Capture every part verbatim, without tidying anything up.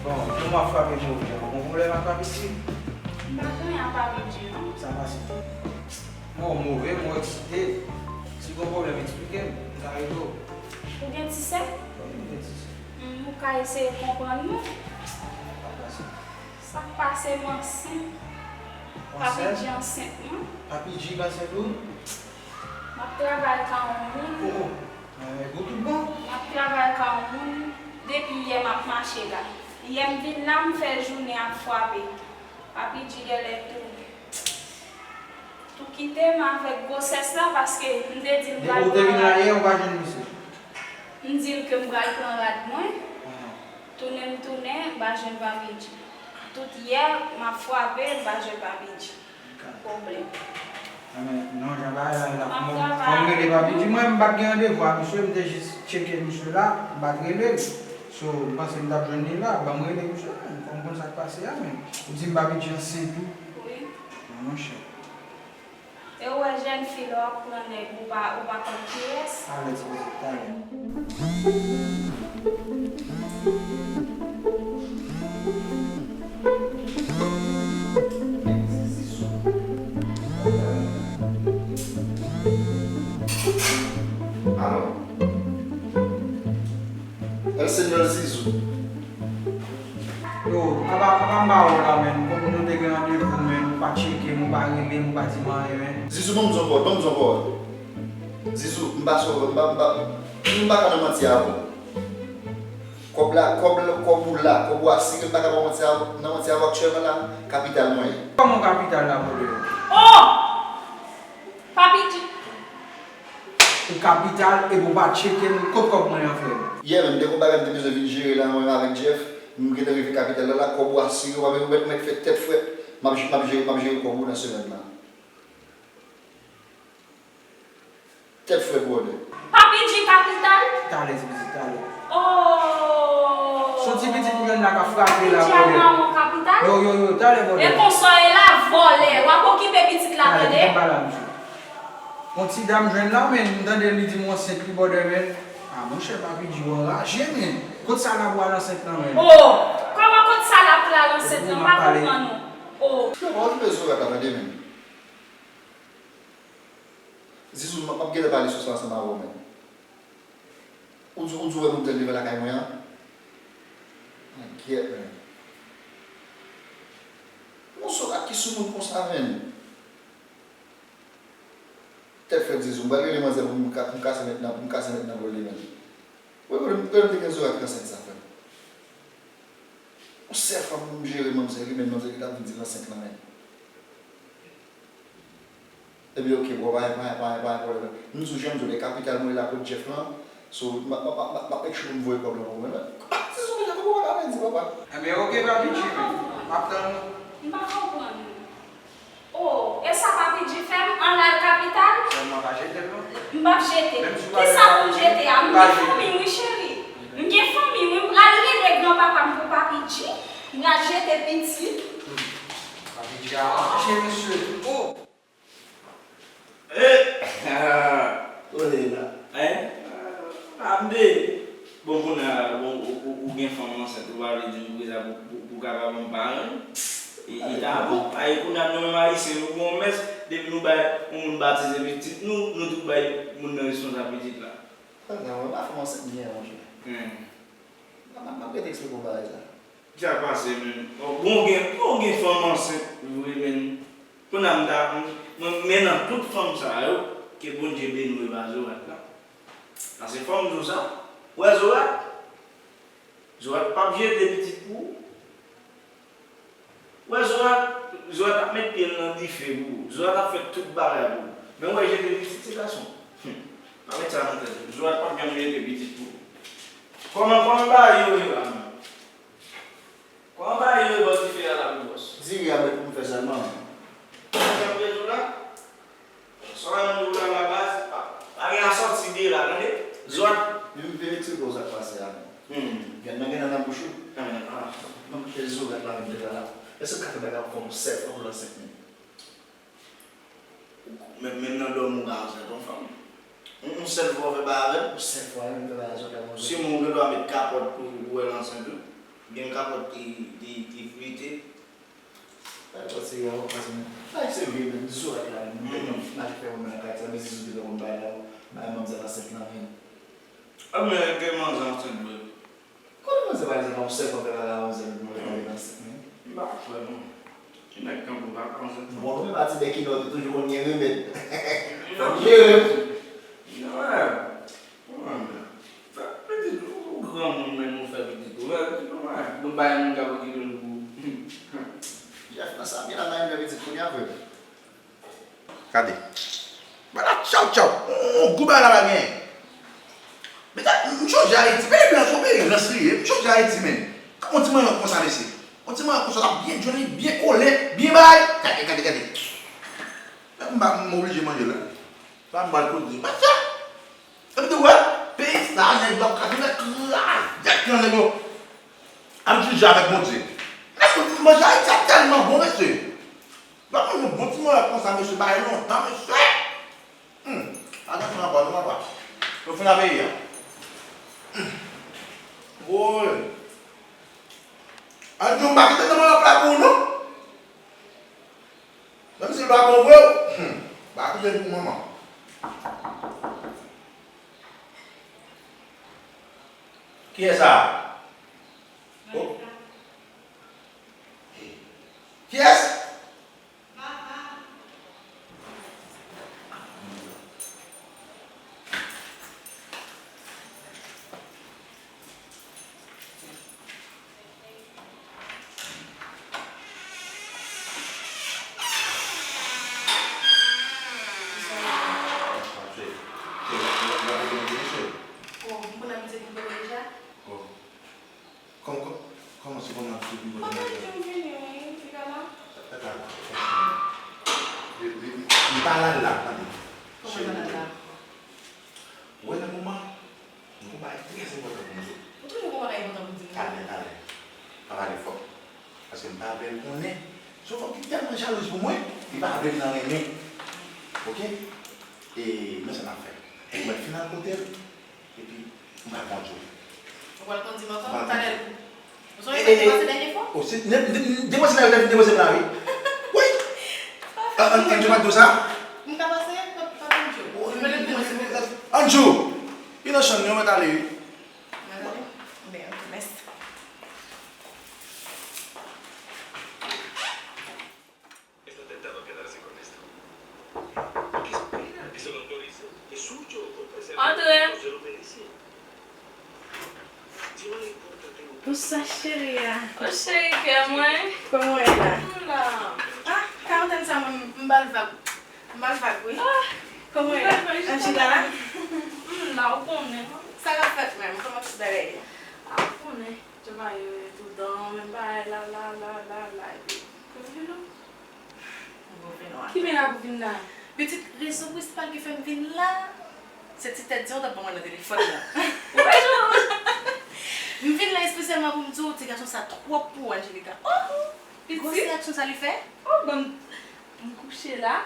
Bon, jan m ap frape move a, ou gon pwoblèm ak Papi G? M pa gen anyen ak Papi G, non. Sa pase? Mwen move, mwen eksite. Si gon pwoblèm, eksplike m. M ka ede w. Ou gen ti sè? Wi, m gen ti sè. Hmm, ou ka eseye konprann nou? Sa k pase? Sa k pase, m ansent. Ou ansent? Papi G ansent mwen. Papi G ansent ou? M ap travay kay yon moun. Oh, oh. Eh, gwo tout bon? M ap travay kay yon moun. Depi yè m ap mache la. Yè m vin la, m fè jounen ap frape. Papi G genlè tou, tou kite m avèk gwosès la, paske m te di m pral pran rad. Depi ou te vin la yè, ou pa jwenn misye? M di l ke m pral pran rad mwen. Tounen m tounen, m pa jwenn Papi G. Tout yè, m ap frape, m pa jwenn Papi G. Pwoblèm. Enben, non, jan bagay la ye la. Fò m, fò m rele Papi G. Mwen, m pa t gen randevou ak misye, m te jis tcheke misye la, m pa t rele l. So, m panse m t ap jwenn li la, ban m rele misye, men. Fò m konn sa k pase a, men. Ou di m Papi G ansent tou? Wi. Non, monchè. E ou wè jèn fi lè w ap pran nèg, ou pa, ou pa konn kiyès? Alèz, poze, talè. Alo? El Señor Zizou. Yo, apa, apa m ba w la, menn. Kòm nou te gen randevou, menn, ou pa tcheke m, ou pa rele m, ou pa di m anyen, menn. Zizou, ban m di w yon pawòl, ban m di w yon pawòl. Zizou, m pa sou, m pa, m pa, m pa ka nan manti avè w. Kòb la, kòb la, kòb ou la, kòb ou asire, m pa ka ba w manti avè w, nan manti avè w aktyèlman la, kapital mwen ye. Kòman kapital la, brother? Oh! Papi G. Ou kapital, epi ou pa tcheke m, kot kòb mwen an, frè m? Yeah, man, m te gon bagay m te bezwen vin jere la, mwen avèk Jeff, m gentan rive kapital la, la, kòb ou asire, w ap mèt, mèt fè tèt frèt, m ap, m ap jere, m ap jere kòb ou nan semèn nan. Tèt frèt, brother. Papi G kapital? Talè, ti pitit, talè. Oh! Se yon ti pitit m jwenn la k ap frape la, brother. Papi G a mawon kapital? Yo, yo, yo, talè, brother. E konsa w ye la, vòlè. W ap okipe pitit la, tande? Talè, kite m pale a misye. Yon ti dam jwenn la, men, m tande li di m ansent li, brother, men. Ah, monchè, Papi G, ou anraje, men. Kot sa la pou al ansent lan, men? Oh! Kòman kot sa la pou al ansent lan? M pa konprann ou. Oh! Yo, pa okipe Zorat la, tande, men. Zizou, m ap, m ap gentan pale sou sa ansanm avè w, men. Ou di, ou di w wè moun tèl li vin lakay mwen an? Mwen gyèt, men. Yon Zorat ki sou moun konsa, men. Tèt frèt Zizou, m pral rele manzè pou m ka, pou m kase nèt nan, pou m kase nèt nan pou li, men. Wè, wè, m te gen Zorat ki ansent sa, frè m. Yon sèl fwa pou m jere manzè, li menm manzè ki t ap vin di l ansent lan, men. Epi, oke, bro, pa, pa, pa, pa gen pwoblèm. M di w, jan m di w, e kapital mwen la kot Jeff lan. So, m ap, m ap, m ap, m ap make sure m voye kòb lan pou mwen, men. Ah, ti sou deja, kòman w pa ka di, papa? Enben, oke, Papi G, men. M ap tann ou. M pa konprann ou. Oh, e sa Papi G fè m, ann al kapital? Sèlman pa jete l, non. M p ap jete. Menm si w pa jete l, kisa pou m jete a? M gen fanmi, wi, cheri. M gen fanmi, wi. M pral rele granpapa m pou Papi G. M pral jete pitit. Hmm. Papi G a rache, mesye. Oh! Eh! Kote la? Hein? Ah, m te, bon, kounye a, bon, ou, ou, ou gen fanm ansent, ou pa vle di m pou sa, pou, pou, pou ka pa ban m paran. E, e ta bon. Ay, kounye a, nou menm Ayisyen, nou gen yon mès, depi nou bay yon moun batize pitit nou, nou tou bay moun nan responsab pitit la. Sa, sa, mwen pa fanm ansent m gen, monchè. Hmm. M ap, m ap rete eksplike w bagay sa. Sa pase, men. Bon, bon, gen, bon, gen fanm ansent vre, men. Kounye a m ta, m, men, men nan tout fanm sa yo, ke Bondye beni w, e pa Zorat la. Paske fò m di w sa, w wè Zorat, Zorat p ap jete pitit pou ou. W wè Zorat, Zorat ap met pye l nan dife pou ou. Zorat ap fè tout bagay pou ou. Men w wè jete pitit, se gason. Hmm. Pa met sa nan tèt ou. Zorat p ap janm jete pitit pou ou. Kòman, kòman bagay yo ye la, menm? Kòman bagay yo ye bò dife a la, pi bòs? Diri a mèt pou m fè sèlman. Sa m vle di w la? Sa w wè m di w la, la baz, pa, pa gen asòti de la, tande? Zòt. Vin, vin eksplike w sa k pase a, non. Hmm. Gen nan, gen nan nan bouch ou. Ah, ah. Nan bouch Zorat la menm de la la. Èske w ka fè bagay pou fè yon sèl fwa pou l ansent menm? Menm, menm nan dòmi w ka ansent yon fanm. Yon, yon sèl fwa w fè bagay avè l? Yon sèl fwa, menm fè bagay sou tèlman. Si moun gen dwa met kapòt pou, pou wè l ansent tou. Gen kapòt ki, ki, ki flite. Kapòt se yon fason. Bagay serye, men. Di sou rad la, men. Mwen te konn mal fè mwen nan katye, men si sou te konn bay la, bay manzè ansent nan men. A, men, ke manzè ansent vre. Kote manzè pa gen yon sèl fwa fè bagay manzè nan men? M pa kwè, non. Ti nèg kanpe, pa ka ansent. Bon, nou menm a ti bèk ki nou, nou toujou konn gen remèd. Fò n jere. Wè. Wè, men. Fè pitit, ou, ou granmoun, men nou fè pitit, ou fè pitit, nou bay, nou bay moun k ap okipe l pou. Jeff nan sa, men la, bay m fè pitit, kounye a, frè. Gade. Bala tchaw tchaw. On gou bagay la pa genyen. Mesye, m chonje Ayiti. Peyi blan se yon peyi rans li ye. M chonje Ayiti, men. Kòman on ti mannyòk konsa, mesye? On ti mannyòk konsa, l ap byen jwenn, li byen kole, byen bay. Gade, gade, gade. Men m pa, m oblije manje l, wi. Sa m pral koze. Mesye! Epi tou, wè, peyi sa, nèg yo ap kraze, nèg kraze, nèg yo. Ap jije avèk Bondye. Nèg yo di manje Ayiti a tèlman bon, mesye. Lè w manyen yon bon ti manje konsa, mesye, bagay lontan, mesye. Hmm. Atansyon, papa, non, papa. Yo fin a peyi a. Hmm. Woy. Ann di w, m pa kite nan manman pla pou ou, non. Menm si l pa bon vre, hmm, pa kite l pou manman. Kiyès sa? Oh. Kiyès? Kòman, kòman se kòman ap sou nivo de manje? Li pa la la, tande. Kòman pa la la? Ou wè nan moman, m gon bagay trè enpòtan pou m di w. Ou toujou gon bagay enpòtan pou m di m. Talè, talè. Pa pale fò. Paske m pa vle l konnen. Se yon fanm ki tèlman jalouz pou mwen, li pa vle m nan renmen. Oke? E men sa n ap fè. Mwen fin al kote l. Epi, m pral kondi w. Ou pral kondi m ankò? Talè. Ou sonje sa ki pase dènye fwa? Oh, se, de, de, depanse nan yo te vin depanse m la, wi. Wi. An, an, Andrew pa t di w sa? M ka pase, pa, pa Andrew. Andrew! Li nan chanm li, ou mèt ale, wi. Mwen ale? Byen, ok, mèsi. Antre. Bonswa, cheri a. O, cheri kè mwen. Kòman w ye la? M la. Ah, karantèn sa, mwen, m ba l vag. M ba l vag, wi. Ah, kòman w ye la? An chita la? M la, ou konnen. Sa k ap fèt menm? Kòman ti bagay ye? Ah, ou konnen. Travay yo ye toutan, menm bagay la, la, la, la, la, epi, pou vin nou. Gwo vin w a. Ki men la pou vin la? Pitit, rezon prensipal ki fè m vin la, se ti tèt di w t ap ban mwen nan telefòn nan. Ou wè non? M vin la espesyalman pou m di w, ti gason sa twòp pou ou, Angelica. Oh! Pitit. Gwo reyaksyon sa li fè? Oh, ban m, m kouche la.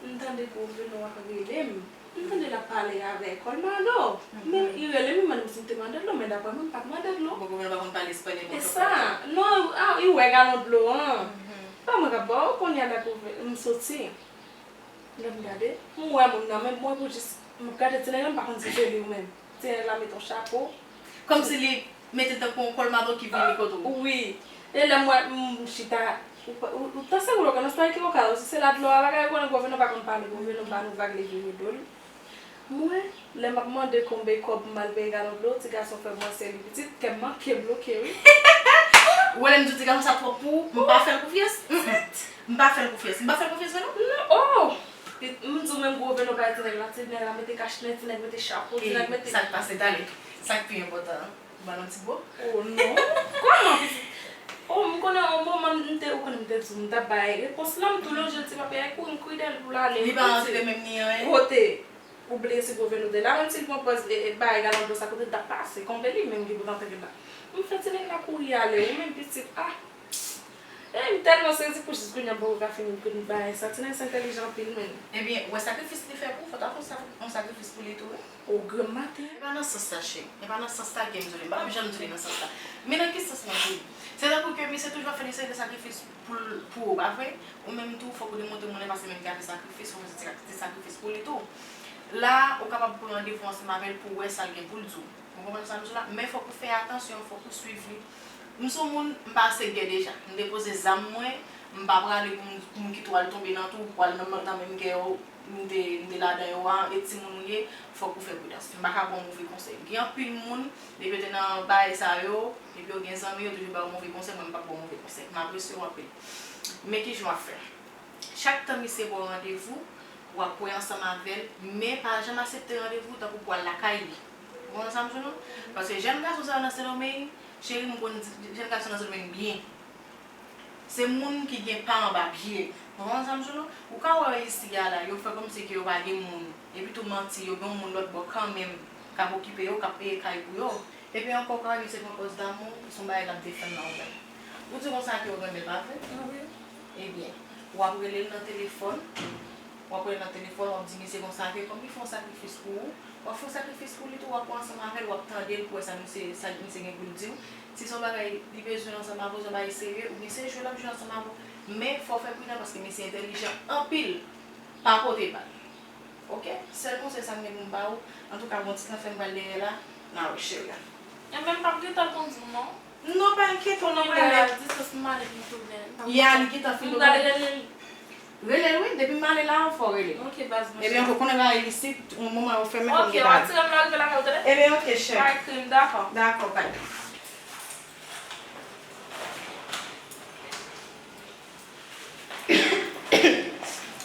M tande Gwo Veno ap rele m. M tande l ap pale avèk Colmado. Men li rele m, li mande m si m te mande dlo, men daprè mwen, m pa t mande dlo. Bon, Gwo Veno pa konn pale espanyòl bon. E sa, non, a, li wè galon dlo an. Pa mwen k ap ba w, kounye a la Gwo Ve-, m soti. Lè m gade, m wè moun nan, men mwen pou jis, m ap gade ti nèg la, m pa konn si se li ou menm. Ti nèg la met yon chapo. Kòmsi li mete l tankou yon Colmado ki vini kote w. Wi. E lè m wè m chita, ou, ou, ou ta sanble w konn espanyòl ki ou ka, si se la dlo a bagay, ou konnen Gwo Veno pa konn pale, Gwo Veno ba nou vag, li vire do l. Mwen, lè m ap mande konbe kòb pou m al peye galon dlo, ti gason fè m wè se li pitit, kè m manke bloke, wi. Ou wè lè m di w ti gason sa twòp pou ou, m pa fè l konfyans. M pa fè l konfyans. M pa fè l konfyans vre non. Non, oh! M di w menm Gwo Veno bay ti nèg la, ti nèg la mete kachnen, ti nèg mete chapo, ti nèg mete. Sa k pase, talè? Sa k pi enpòtan an? Ou ba l yon ti bo? Oh non! Kòman pitit? Oh, m konnen yon moman m te, ou konnen m te di w, m t ap bay repons lan, m tou lonje l ti papye a, kouri, m kouri dèyè l pou l ale. Li pa rantre menm ni anyen? Kote? Ou bliye si Gwo Veno te la, menm si l pran pòz, e, e, bay galon dlo sa, kote l t ap pase, konbe li menm ki pou t antre la. M fè ti nèg la kouri ale, ou menm pitit, ah! E m tèlman sezi pou jis kounye a m poko ka fini kout bagay sa. Ti nèg sa entèlijan anpil, men. Ebyen, ou wè sakrifis li fè pou ou, fò w ta fè yon sa-, yon sakrifis pou li tou, wi. O granm maten. E pa nan sans sa, cheri. E pa nan sans sa ke m di w li. M pa p janm di w li nan sans sa. Men nan ki sans? Misye toujou ap fè de seri de sakrifis pou l, pou ou, pa vre? Ou menm tou, fòk ou demontre moun nan pa se menm ki ap fè sakrifis, fòk ou fè ti, ti sakrifis pou li tou. La, ou kapab pran randevou ansanm avè l pou w wè sa l gen pou l di w. Ou konprann sa m di w la? Men fòk ou fè atansyon, fòk ou swiv li. M se yon moun, m pa ase gè deja. M depoze zam mwen, m pa prale pou m, pou m kite w al tonbe nan twou, pou w al nan, nan menm gè yo, m te, m te ladan yo a, e timoun ou ye, fòk ou fè pridans. M pa ka ba w move konsèy. Gen anpil moun, depi yo te nan bagay sa yo, epi yo gen zanmi, yo toujou ba yo move konsèy, mwen m p ap ba w move konsèy. M apresye w anpil. Men ki jan w ap fè? Chak tan misye ba w randevou, w ap wè ansanm avè l, men pa janm aksepte randevou tankou pou w al lakay li. Ou konprann sa m di w non? Paske jèn gason sa yo nan Sendomeng, cheri, m konn di, jèn gason nan Sendomeng byen. Se moun ki gen pa anba pye. Ou konprann sa m di w non? Ou ka wè yo isi a la, yo fè kòmsi ke yo pa gen moun. Epi tou manti, yo gen yon moun lòt bò kanmenm k ap okipe yo, k ap peye kay pou yo. Epi ankò, ou ka wè misye pran pòz damou, se yon bagay l ap defann nan ouvè. Ou di konsa ke ou renmen l, pa vre? Wi. Ebyen, w ap rele l nan telefòn, w ap rele l nan telefòn, w ap di misye konsa ke kòm li fè yon sakrifis pou ou, w ap fè yon sakrifis pou li tou, w ap pran ansanm avè l, w ap tande l pou wè sa misye, sa misye gen pou l di w. Si se yon bagay li bezwen ansanm avè w, se yon bagay serye, oubyen se jwe l ap jwe ansanm avè w. Men, fò w fè pridan paske misye entèlijan anpil. Pa pote bal. Oke? Sèl konsèy sa m gen pou m ba ou. Antouka, gon ti kanfè m pral dèyè la. N a wè, cheri. Enben, m p ap gentan konn di w non. Non, pa enkyete w, non, prale. Distans m ale pou m tounen. Ya, li gentan fin. M prale rele l. Rele l, wi. Depi m ale la, fò w rele l. Oke, baz, mwen. Ebyen, ankò, konnen bagay isit, yon moman yo fèmen, fò m gentan ale. Oke, w ap tire m nan rive lakay ou, tande? Ebyen, oke, cheri. Pa ekri m, dakò. Dakò, bye.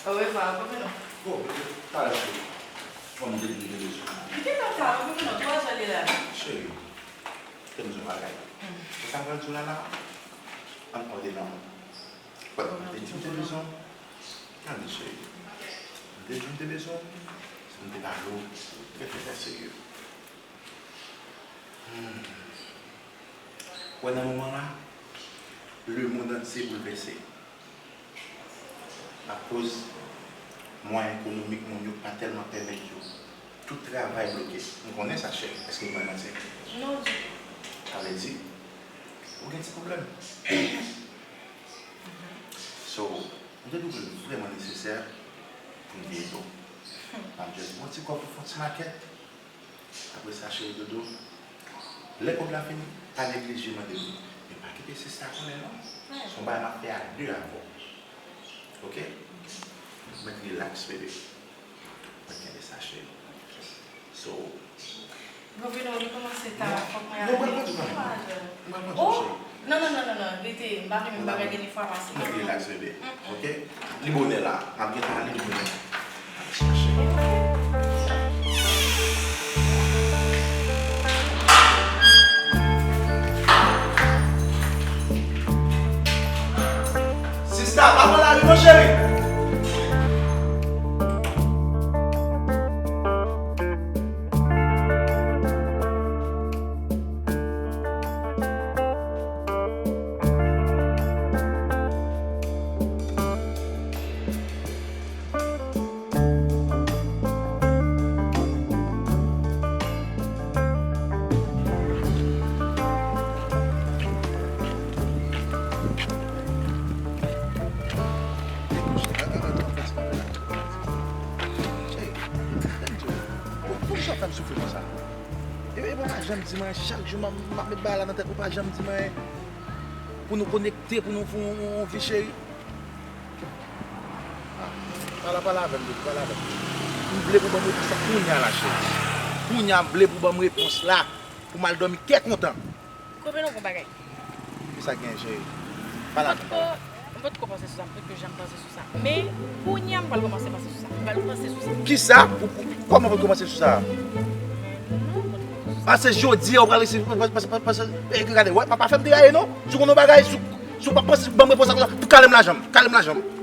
Orevwa, bon, men non. Bon, talè cheri. Fò m te di m te bezwen. Li gentan ta, bon, men non, twazè li la. Cheri, te m di yon bagay. Hmm. Se sa m pral di w la la? Ann ode nan mwen. Bon, m te di m te bezwen. Tande, cheri. M te di m te bezwen. Si m te pale w, trè, trè, trè serye. Hmm. Wè nan moman la, lemonn antye boulvèse. Akoz mwayen ekonomik moun yo pa tèlman pèmèt yo. Tout travay bloke. M konnen sa, cheri. Èske m bay manti? Non, ditou. Sa vle di, ou gen ti pwoblèm. So, m te twouve l vrèman nesesè pou m te ede w. M ap just ba w ti kòb pou fè yon ti makèt. Apre sa, cheri dodo, lè kòb la fini, pa neglije mande m li. Men pa kite sista konnen non. Se yon bagay m ap fè a de avè w. Oke? Mèt rilaks, bebe. Mèt kenbe sa, cheri. So, Gouvènman, li kòmanse ta, fòk mwen ale. Non, mwen pran tou kanmenm. Mwen pran tou, cheri. Non, non, non, non, non. Li te, m pa vle menm bagay dènye fwa pase. Mwen rilaks, bebe. Oke? Li bonè la. M ap gentan ale, li bonè. Sista, pa pran lari non, cheri. Cheri, poukisa w fè m soufri konsa? E, e, ou pa janm di mwen, chak jou m ap, m ap met bagay la nan tèt, ou pa janm di mwen pou nou konekte, pou nou fè yon, yon, yon vi, cheri. Ah, pale, pale avè m, baby, pale avè m. M vle pou ban m repons la kounye a la, cheri. Kounye a, m vle pou ban m repons la, pou m al dòmi kè kontan. Kope nou gon bagay. Kisa k gen, cheri? Pale avè m, pale avè m. Mwen potko panse sou sa, mwen potko janm panse sou sa. Men, kounye a, m pral kòmanse panse sou sa. M pral panse sou sa. Kisa? Ou, ou, kòman w potko panse sou sa? Mwen potko panse sou sa. Pase jodi a, ou pral resi, pase, pase, pase, e, gade, wè, papa fè m te gaye, non? Si w konn yon bagay, si w, si w pa panse, ban m repons la konsa, kale m lajan m, kale m lajan m.